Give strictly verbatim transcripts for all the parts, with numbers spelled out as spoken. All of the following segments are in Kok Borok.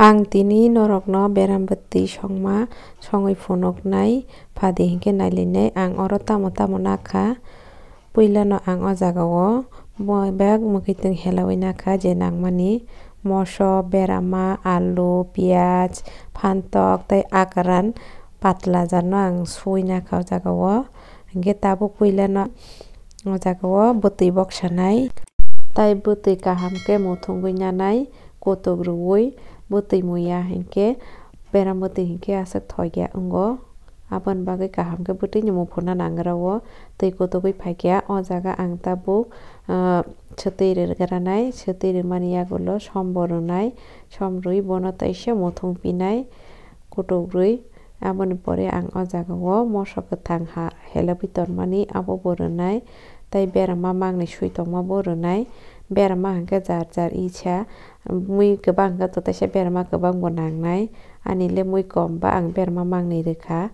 Ang tini norokno beram bwtwi songma songwi phunuknai, phadi hinkhe nailainai ang oro tamo tamo nakha. Puilano ang o jagao bo bag mwkhwitwng helaui nakha je nangmani moso, berama, alu, piyaj, phantok tei akran patlajarno ang sui nakha o jagao. Hinkhe tabuk puilano o jagao bwtwi boksanai tei bwtwi kaham khe muthungwi nanai, kutuk rwui bwtwi muya hinkhe beram bwtwi hinkhe aswk thokya wngo. Aboni bagwi kaham khe bwtwini muphurna nangra o twi kutugwi phaikha. O jaga ang tabuk, ah, swtwi rwgranai, swtwi rwmani yagulo som bo rwnai, som rwui bono teisa muthung pinai kutuk rwui. Aboni pore ang o jagao moso kwthang ha helebwi tonmani abo bo rwnai, tei berama mangnwi sui tongma bo rwnai. Berama hinkhe jar jar isa, mui kwbang hinkhe to teisa berama kwbang bo nangnai. Ani le mui kom ba ang berama mangnwi rwkha.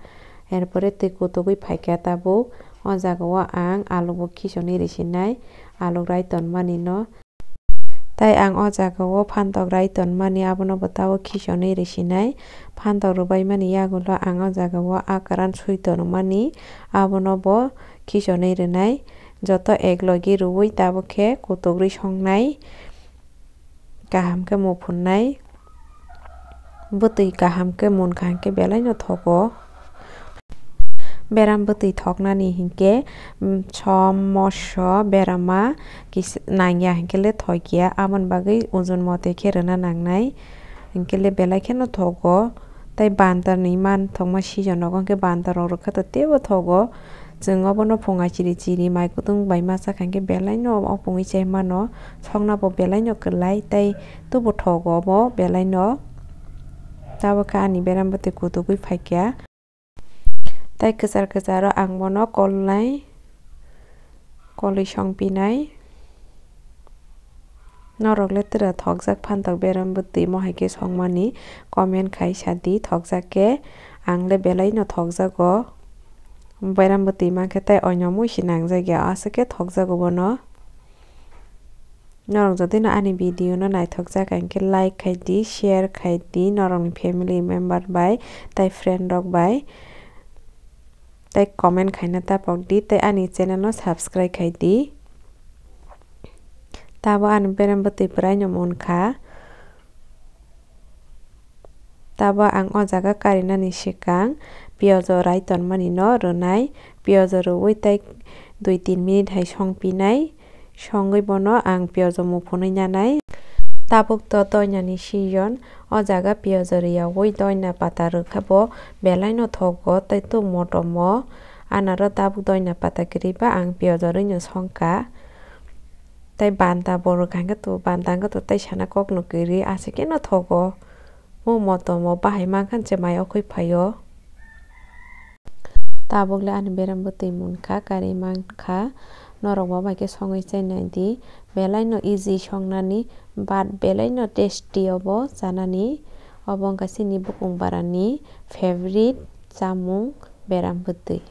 Erpore twi kutugwi phaikha tabuk. O jagao ang alu bo khisonwi risinai, alu rai tonmani no. Tei ang o jagao phantok rai tonmani abono bo tabuk khisonwi risinai. Phantok rwbaimani yagulo ang o jagao akran sui tonmani abono bo khisonwi rwnai. Joto ek logi rwui tabuk khe kutuk rwi songnai. Kaham khe muphunai. Bwtwi kaham khe munkha hinkhe belai no thogo. Beram bwtwi thoknani hinkhe, mm, som, moso, berama kis-, nangya hinkhe le thokya. Aboni bagwi ujun mote khe rwna nangnai. Hinkhe le belai kheno thogo. Tei bandar ni man thokma season rogo hinkhe bandar rok rwkha to teibo thogo. Chwng obono phunga chiri chiri mai kutung bai masa kha hinkhe belai no opungwi chai mano. Sokna bo belai no kwlai tei tubu thogo bo belai no. Tabuk khe ani beram bwtwi kutugwi phaikha. Tei kwchar kwcharo ang bono kolnai, kolwi song pinai. Norok le twra thokjak phantok beram bwtwi mo hai khe songmani comment khai sa di, thokjak khe ang le belai no thokjago. Beram bwtwi mankhe tei oino mui se nangjak ya, aswk khe thokjago bono. Norok jodi no ani video no naithok jak hinkhe like khai di, share khai di, norok ni family member bai tei friend rok bai tei comment khaina tapok di tei ani channel no subscribe khai di. Tabo ani beram bwtwi bwrai no munkha. Tabo ang o jaga karinani swkang piyajo rai tonmani no rwnai. Piyajo rwui tei dui tin minute hai song pinai. Songwi bono ang piyajo muphunwi nanai. Tabuk to doinani season, o jaga piyajo rwyaui doina pata rwkha bo belai no thogo tei tum motom o. Anaro tabuk doina pata kwrwi ba ang piyajo rwino songkha. Tei banta bo rwkha hinkhe to, banta hinkhe to tei sana kokno kwrwi aswk khe no thogo. Mo motom o bahai mankha je mai okhoi phaio. Tabuk le ani beram bwtwi munkha, karwi mankha. Norok bo bai khe songwi chai nai di. Belai no easy songnani, but belai no tasty obo chanani. Obo wngkha chini bukung barani favorite chamung, beram bwtwi.